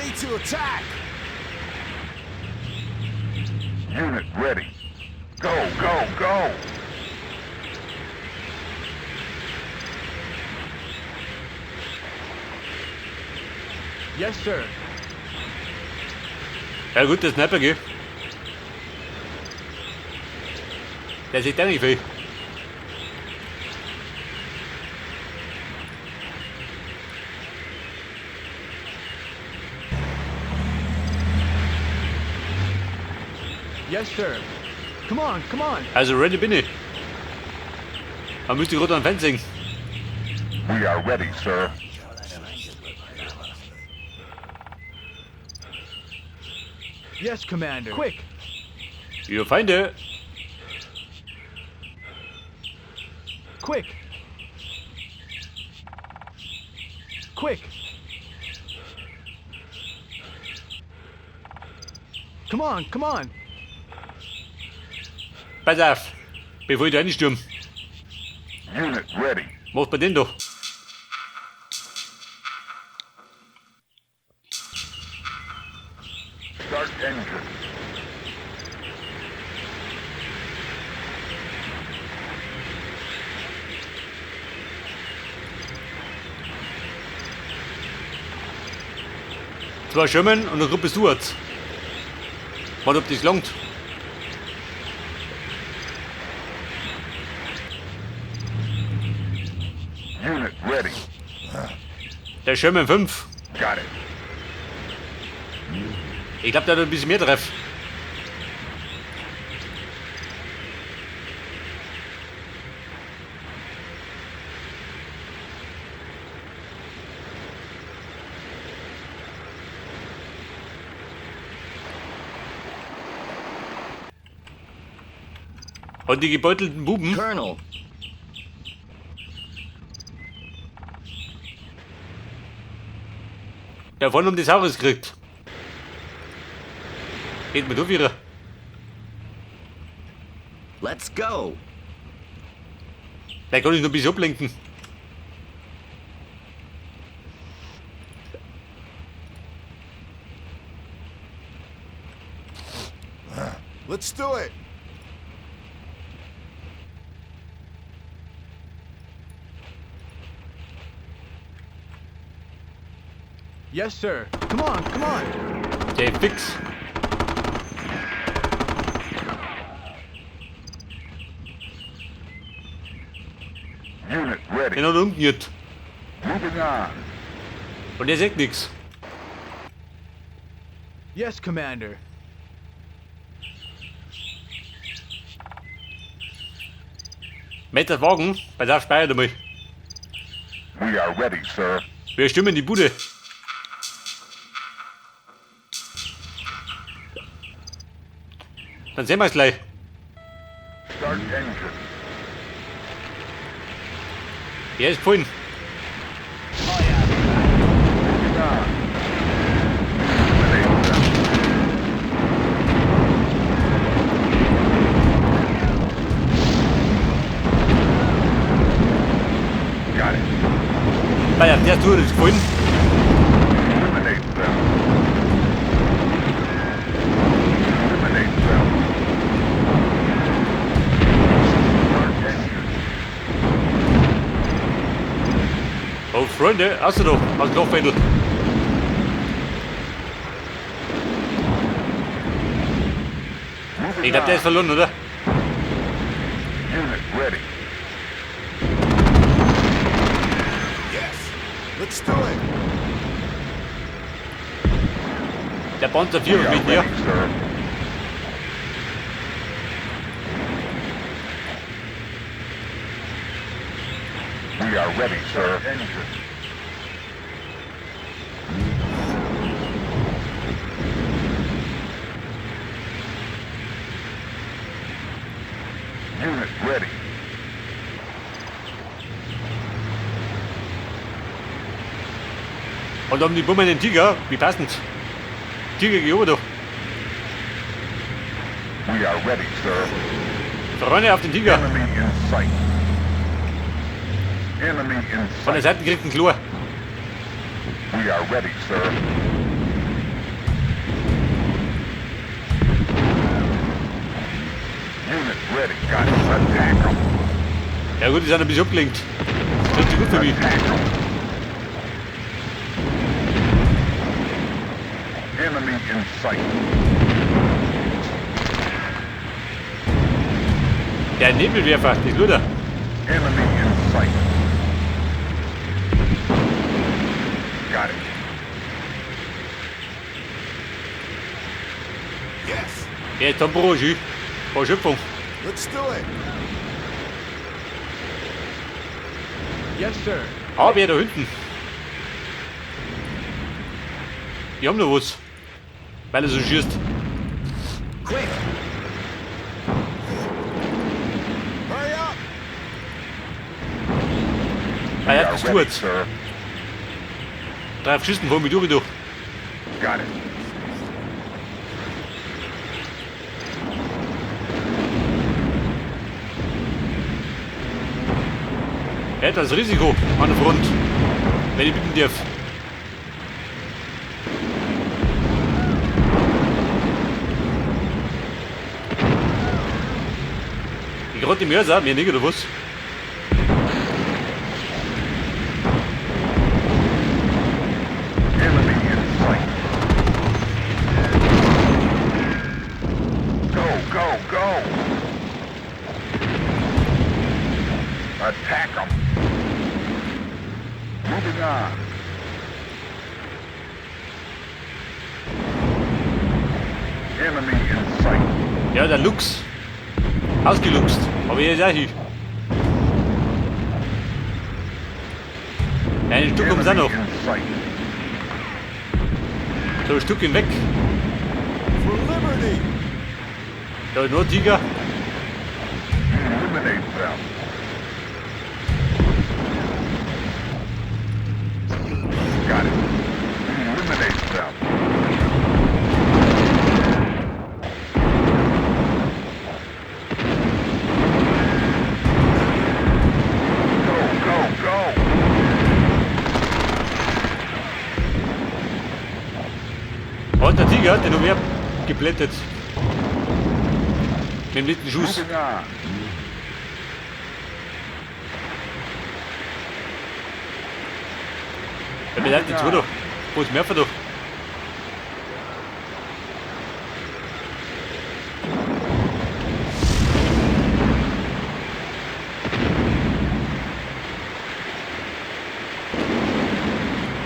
Ready to attack. Unit ready. Go, go, go! Yes, sir. Ja gut, der Sniper, gell? Der sieht auch nicht viel. Yes, sir. Come on, come on. Also ready bin ich. Man müsste gerade am Fernsehen. We are ready, sir. Yes, Commander. Quick. Ihr Feinde. Quick. Quick. Come on, come on. Pass auf. Bevor ich da reinstürme. Unit ready. Macht bei denen doch. Start engine. Zwei Schirmen und eine Gruppe Stewards. Mal, ob das langt. Unit ready. Der Sherman 5. Got it. Ich glaube, der hat ein bisschen mehr drauf. Und die gebeutelten Buben. Colonel. Der vorne um die Saurus kriegt. Geht mir wieder. Let's go. Da kann ich noch ein bisschen ablenken. Let's do it. Yes, sir. Come on, come on. Der fix. Unit ready. Den hat er umgeniert. Moving on. Und der sagt nichts. Yes, Commander. Meter Wagen, bei der speichert einmal. We are ready, sir. Wir stürmen die Bude. Dann sehen wir es gleich. Start engine. Er ist gefallen. Moving on. Eliminate them. Got it. Bei der Tour ist gefallen. Eliminate them. Eliminate them. Start engine. Oh, Freunde, hast du doch. Aus dem Lochfändel. Moving Ich glaube, der on. ist verloren, oder? Unit ready. Yes. Let's do it. Der Panzer 4 We are mit mir. ready, sir. We are ready, sir. Engine. Unit ready. Und haben die Bummen den Tiger. Wie passend. Tiger geh doch. We are ready, sir. Freunde, auf den Tiger. Enemy in sight. Enemy in Von der sight. Seite kriegt ein Chlor. We are ready, sir. gut, die sind ein bisschen abgelenkt. Das ist richtig gut für mich. Enemy in sight. Der Nebelwerfer, das Luder. Enemy in sight. Got it. Yes. Ja, jetzt haben wir schon. War Schöpfung. Let's do it. Yes, sir. Ah, wer da hinten? Die haben noch was. Weil er so schießt. Quick! Hurry up. Ah, ja, We das are ready, tut. sir. Drei Schüssen vor mir durch, du. Got it. Er hat das Risiko an der Front. Wenn ich bitten darf. Ich gerade im Mörser, mir nicht, oder was? Enemy in sight. Go, go, go! Attack 'em. Moving on. Enemy in sight. Ja, der Luchs. Ausgeluchst. Aber er ist auch hier. Ja, ein Stück kommt's auch noch. Enemy in sight. So ein Stück hinweg. For liberty. Da ist noch ein Tiger. Eliminate them. Got it. Eliminate them. Go, go, go! Und der Tiger hat den noch mehr geblättet. Mit dem letzten Schuss. Moving on. Ja, mir leid, die zwei doch. Wo ist Mörfer doch?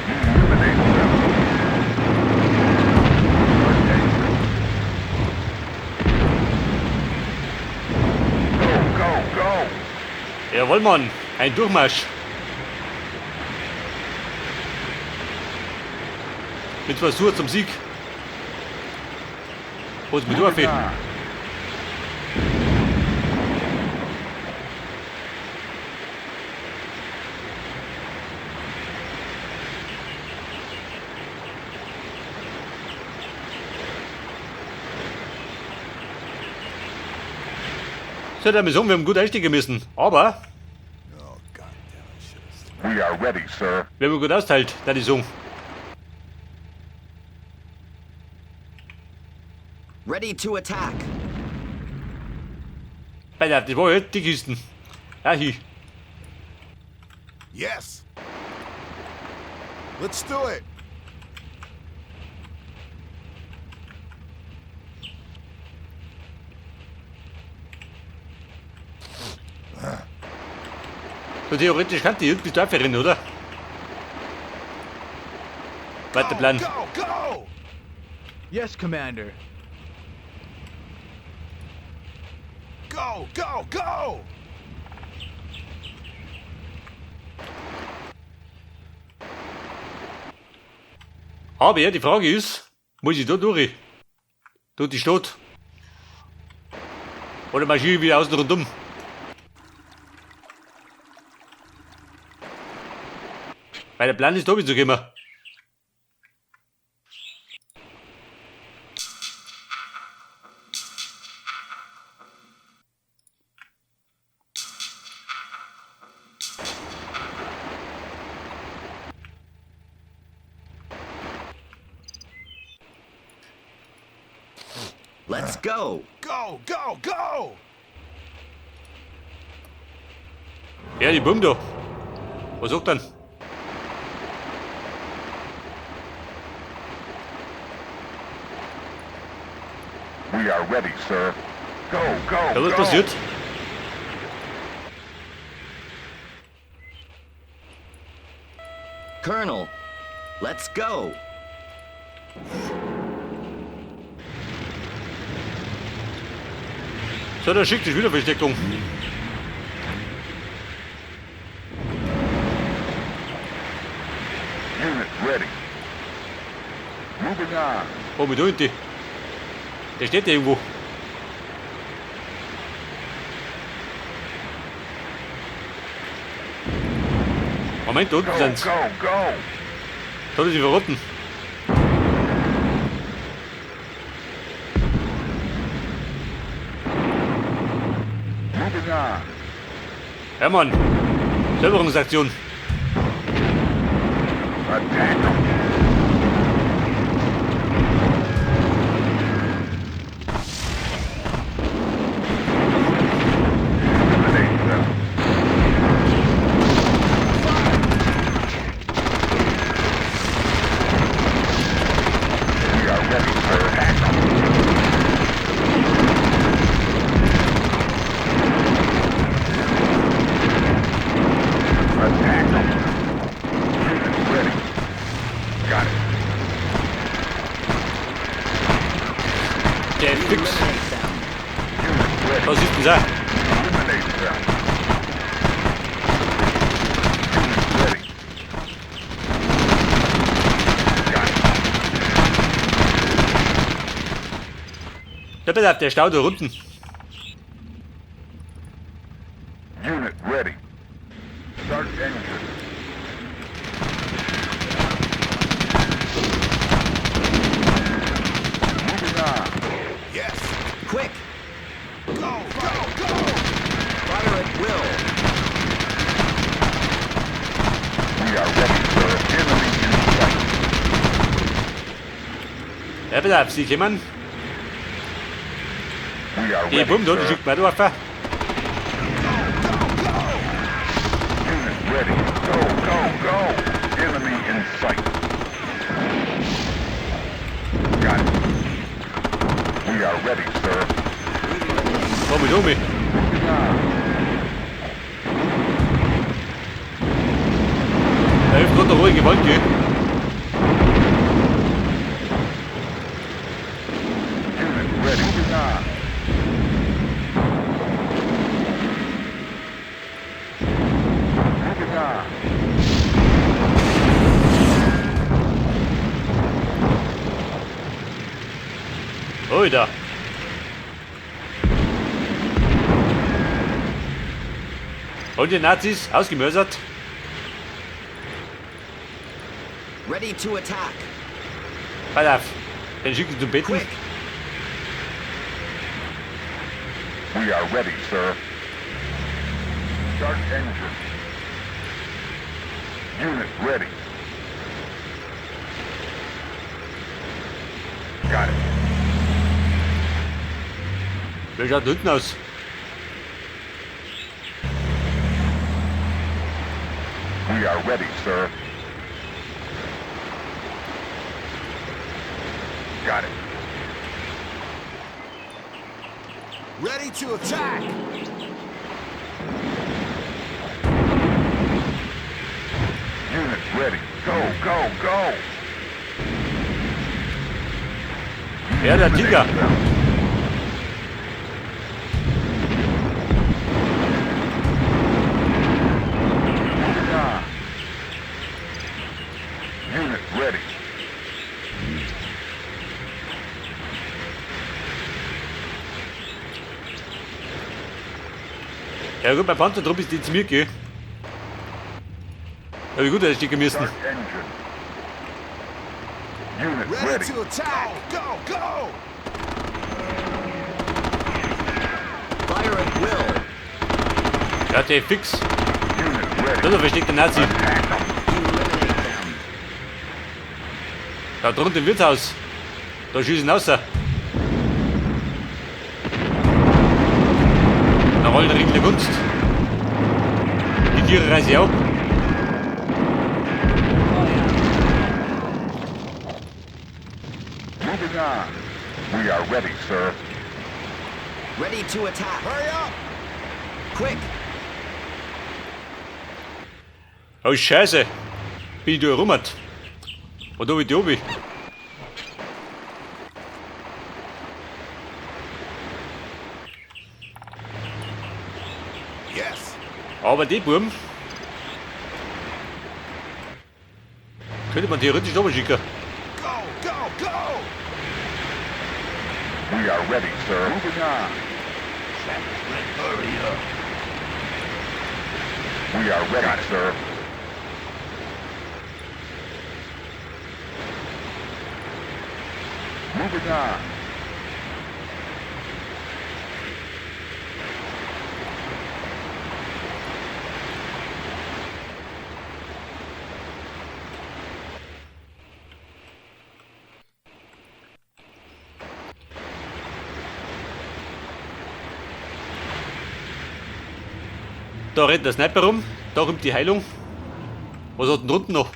Eliminate them. Go, go, go! Jawohl, Mann. Ein Durchmarsch. Mit Versuch zum Sieg. Hol's mit durch. Moving on. So, der Mission, wir haben gut einsteigen müssen. Aber Oh, God damn it. We are ready, sir. wir haben gut austeilt, da die Song. Ready to attack. Alter, das war jetzt die Kisten. Ja, hier. Yes. Let's do it. So theoretisch kann die irgendwie da rennen, oder? Weiter Go, Plan. go, go! Yes, Commander. Go, go, go! Aber ja, die Frage ist, muss ich da durch? Durch die Stadt? Oder marschiere ich wieder außen rundum? Weil der Plan ist, da zu kommen. Let's go. Go, go, go! Ja, die Bum da. Was sagt denn? We are ready, sir. Go, go, Ja, was go. passiert? Colonel, let's go. So, da schickt dich wieder Versteckung. Unit ready. Moving on. Oh, mit unten. Der steht da irgendwo. Moment, da unten Go, sind's. go, go. Da hat er sie verrotten. Moving on. Ja, Mann. Säuberungsaktion. Attack 'em. Eliminate them. We are ready, sir. Attack 'em. Attack 'em. Unit ready. Got it. Der Fix. Eliminate them. Unit ready. Was ist denn da? Eliminate them. Unit ready. Got it. Da pass auf, der Stau da unten. Unit ready. Start engine. Moving on. Yes! Quick! Go, go, go! Fire at will. We are ready, sir. Enemy in sight. Ja, pass auf, sie kommen. We are Die ready, Bum da, die sir. schickt mir da auf. Unit ready. Go, go, go. Enemy in sight. Got it. We are ready, sir. Komm mit um. Moving on. Da hilft gerade der ruhige Wald, gell? Unit ready. Moving on. Moving on. Alter. Und die Nazis ausgemörsert. Ready to attack. Pass auf. Den schicke ich zum Betten. Quick! We are ready, sir. Start engine. Unit ready. Got it. Wer schaut da hinten aus? We are ready, sir. Got it. Ready to attack! Unit ready. Go, go, go! Ja, der Tiger. Eliminate them. Moving on. Unit ready. Ja gut, mein Panzertrupp ist dezimiert, gell? Ja, wie gut, dass ich die müssen. Start engine. Unit Ready ready. to attack! Go, go, go! Fire at will. Ja, der fix. Unit Das ready. ist ein versteckter Nazi. Attack 'em. Eliminate them. Da drunten im Wirtshaus. Da schießen raus. Da rollen Ring der Gunst. Die Tiere reiße ich ab. Moving on. We are ready, sir. Ready to attack. Hurry up! Quick. Oh Scheiße. Bin ich da rum? Und da bin ich oben. Yes! Aber die Buben könnte man theoretisch nochmal schicken. Go, go, go! We are ready, sir. Moving on. Hurry up! We are ready, sir. Moving on. Da rennt der Sniper rum, da kommt die Heilung. Was hat denn drunten noch?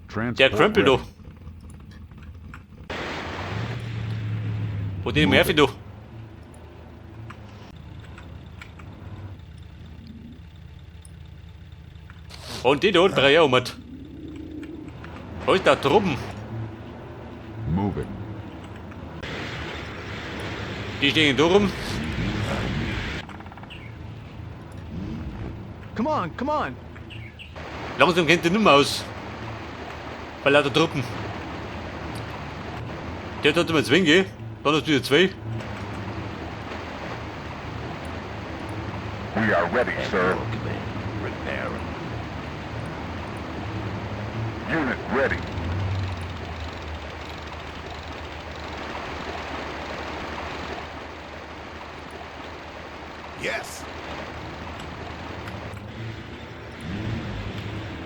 Transport Der Krempel da. ready. Wo den Murphy da? Und die da unten brauche ich auch mit. Wo ist da Truppen? Moving. Die stehen da rum. Come on, come on. Langsam kennt ihr nicht mehr aus. Bei lauter Truppen. Der hat immer zwei, gell? Dann hast du wieder zwei. We are ready, sir. Repairing. Unit ready. Yes!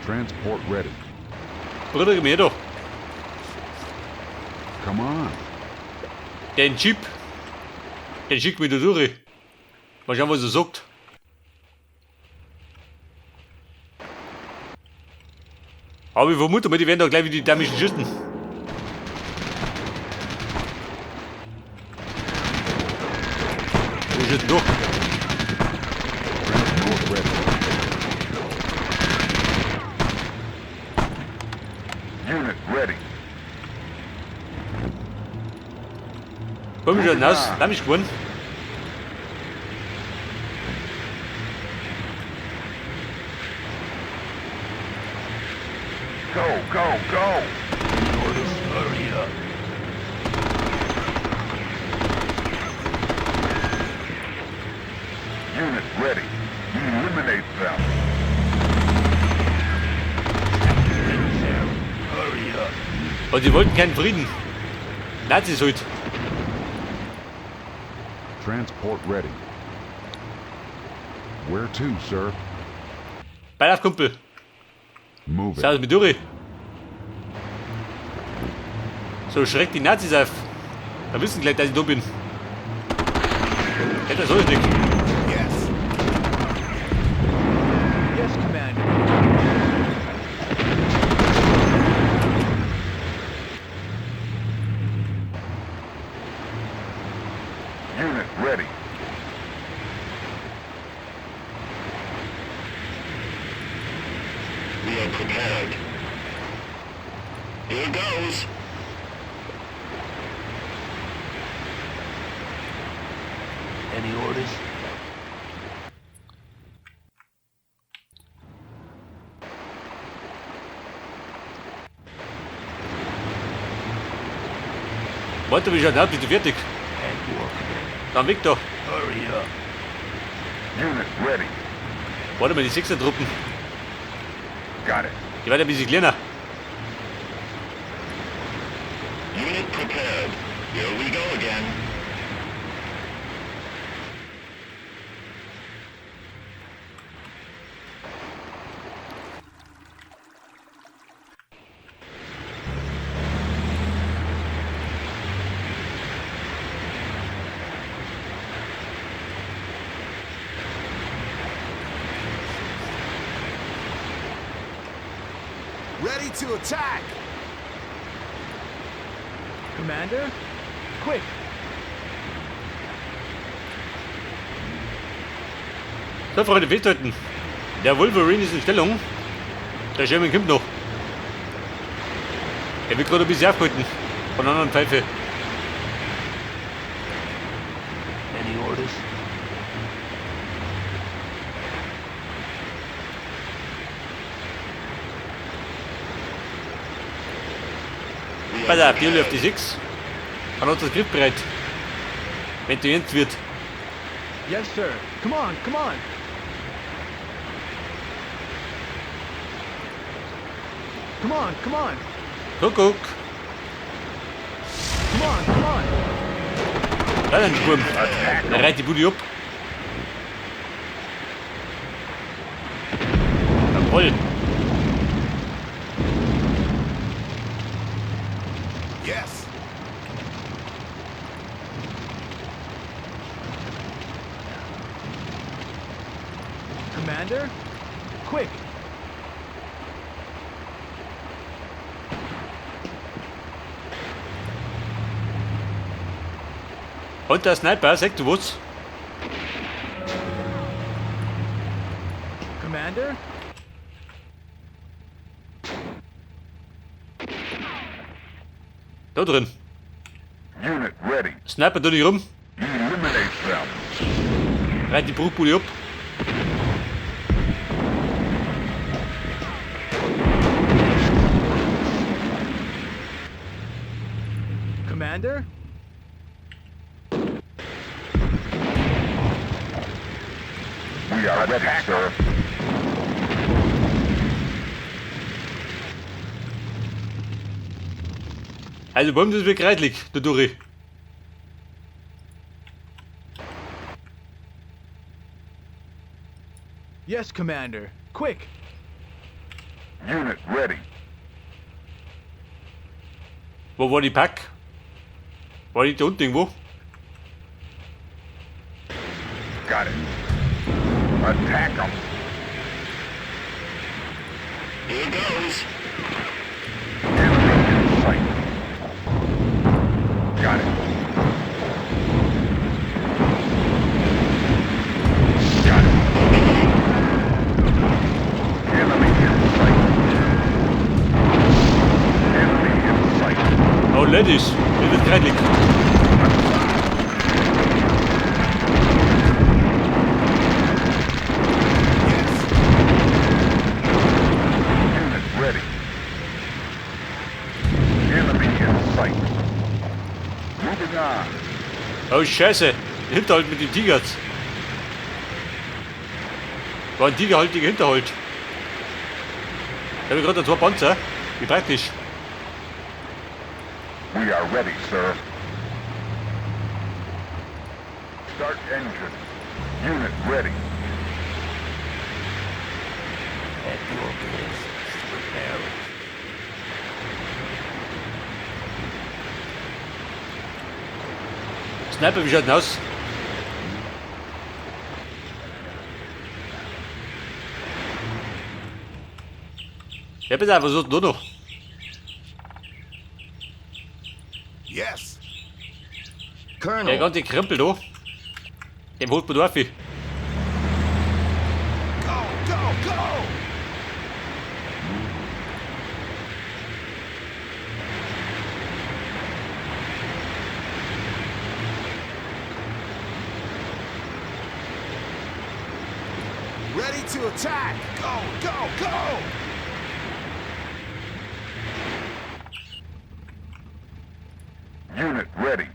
Transport ready. Bruder, komm her da. Come on. Den Jeep. Den schickt mich da durch. Mal schauen, was er sagt. Aber ich vermute mal, die werden da gleich wieder die dämlichen schießen. Wo ist denn durch? Transport ready. Unit ready. Komm schon raus, dämlich geworden. Go, go, go. Orders, hurry up! Unit ready. Eliminate them. Hurry up! Und die wollten keinen Frieden. Nazis halt. Transport ready. Where to, sir? Bei auf, Kumpel. Moving. Servus mit durch. So schreckt die Nazis auf. Da wissen gleich, dass ich da bin. Ja, das soll ich nicht. Yes! Yes, Commander. Unit ready. We are prepared. Here goes. Any orders? Warte, wie schaut aus? Bist du fertig? At your command. Dann weg da. Hurry up! Unit ready. Warte mal, die Sechser-Truppen. Got it. Die werden ein bisschen kleiner. Unit prepared. Here we go again. to attack. Commander? Quick! So, Freunde, festhalten. Der Wolverine ist in Stellung. Der Sherman kommt noch. Er wird gerade ein bisschen aufgehalten. Von der anderen Pfeife. Any orders? Pass auf, die auf die 6. Hat uns das Griff bereit. Wenn du ernst wird. Yes, sir. Come on, come on. Come on, come on. Kuckuck. Come on, come on. Da ist ein Sturm. Der reiht die Bude ab. Jawohl. Yes. Commander? Quick! Und der Sniper, sag du was? Commander? Da drin. Unit ready. Sniper da nicht rum. Eliminate them. Reiht die Bruchbude ab. Commander? We are ready, sir. Also bei uns ist wird kreidlich, der Duri. Yes, Commander. Quick! Unit ready. Wo war die Pack? War die da unten irgendwo? Got it. Attack them. Here goes. Enemy in sight. Got it. Got it. Enemy in sight. Enemy in sight. Oh, Ladies, das wird kreidlich. Yes. Unit ready. Enemy in sight. Moving on. Oh, Scheiße. Hinterhalt mit den Tigers. War ein tigerhaltiger Hinterhalt. Da habe ich gerade zwei Panzer. Wie praktisch. We are ready, sir. Start engine. Unit ready. At your command. Preparing. Sniper, wie schaut denn aus? Ja, bitte, was ist denn da noch? Yes. Der Colonel, ganze Krempel da. Dem holt man da auf. Go, go, go. Ready to attack. Go, go, go. Unit ready.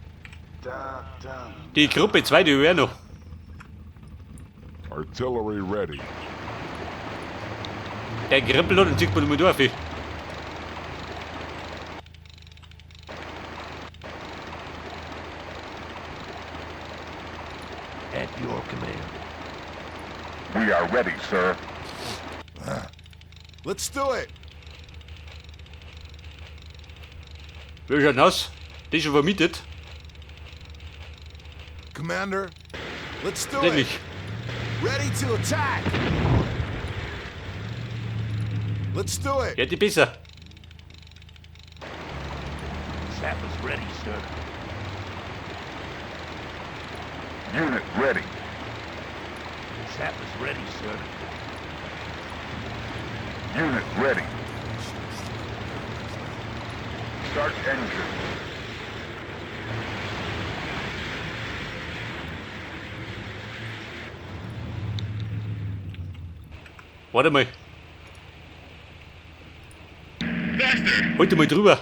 Die Gruppe 2, die wäre noch. Artillery ready. Der Krempel da, den zieht man mal da auf. At your command. We are ready, sir. Let's do it. Wie schaut denn aus? Die ist schon vermietet. Commander, let's do Nämlich. Ready to attack. Let's do it. Ja, die besser. Sappers ready, sir. Unit ready. Sappers ready, sir. Unit ready. Start engine. Warte mal. Faster. Heute mal drüber.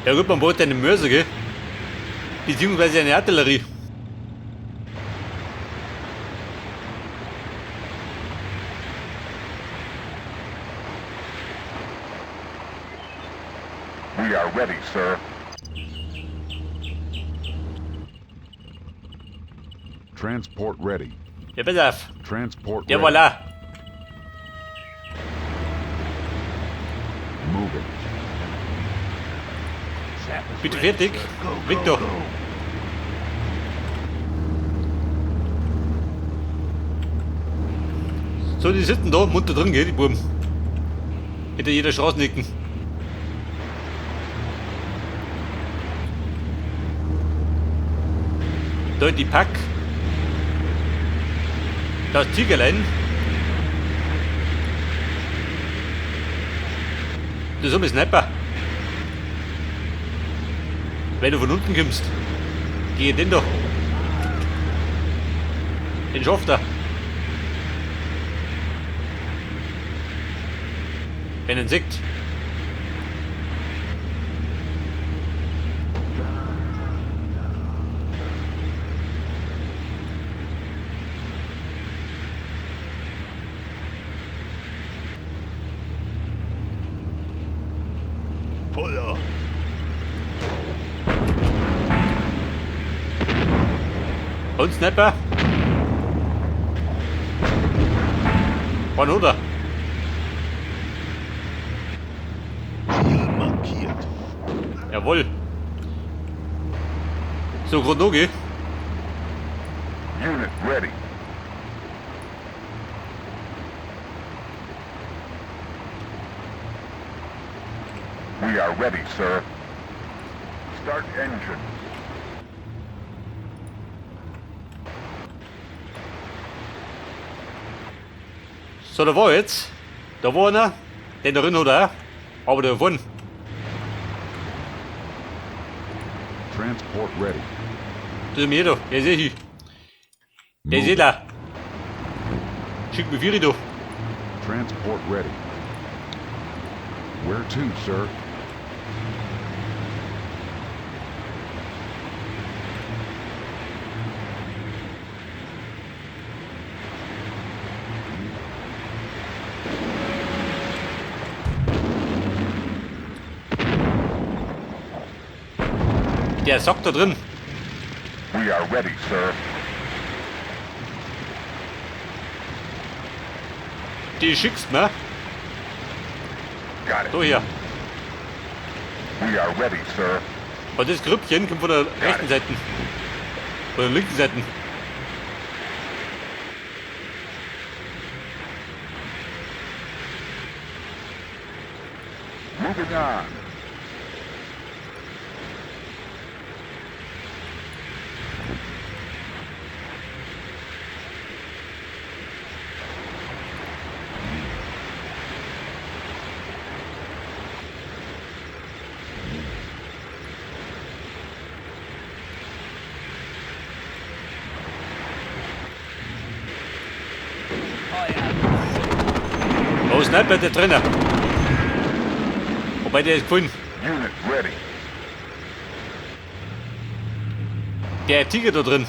Ja gut, man braucht eine Mörser, gell? Beziehungsweise eine Artillerie. We are ready, sir. Transport ready. Ja, pass auf. Transport Ja, ready. voilà. Moving. Sappers Bitte ready, fertig. sir. Go, go, Victor. go. So, die sitzen da munter drin, gell, die Buben. Hinter jeder Straßenecken. Da die Pack. Da ist Tigerlein. Das ist ein Sniper. Wenn du von unten kommst, geh den doch. Den schafft er. Wenn er ihn sieht. Pull up. Und Sniper. One oder? Ziel markiert. Jawohl. So, gerade noch, gell? Unit ready. We are ready, sir. Start engine. So, da war jetzt. Da war einer. Den da drin hat er auch. Aber da vorne. Transport ready. Das ist mir da. Der ist eh hier. Der ist eh Moving. da. Schick mir Vieri da. Transport ready. Where to, sir? Der Sack da drin. We are ready, sir. Die schickst mir. Got it. Da her. We are ready, sir. Und das Grüppchen kommt von der rechten Seite. Von der linken Seite. Moving on. Oh, Sniper, der drinnen. Wobei, der ist gefunden. Unit ready. Der Tiger da drin.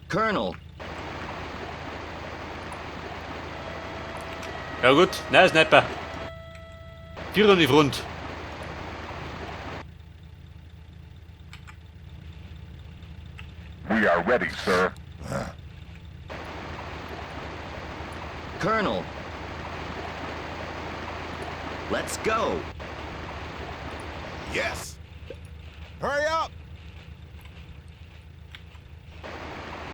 Colonel, Ja gut, nein, Sniper. Vier an die Front. We are ready, sir. Colonel. Let's go. Yes. Hurry up.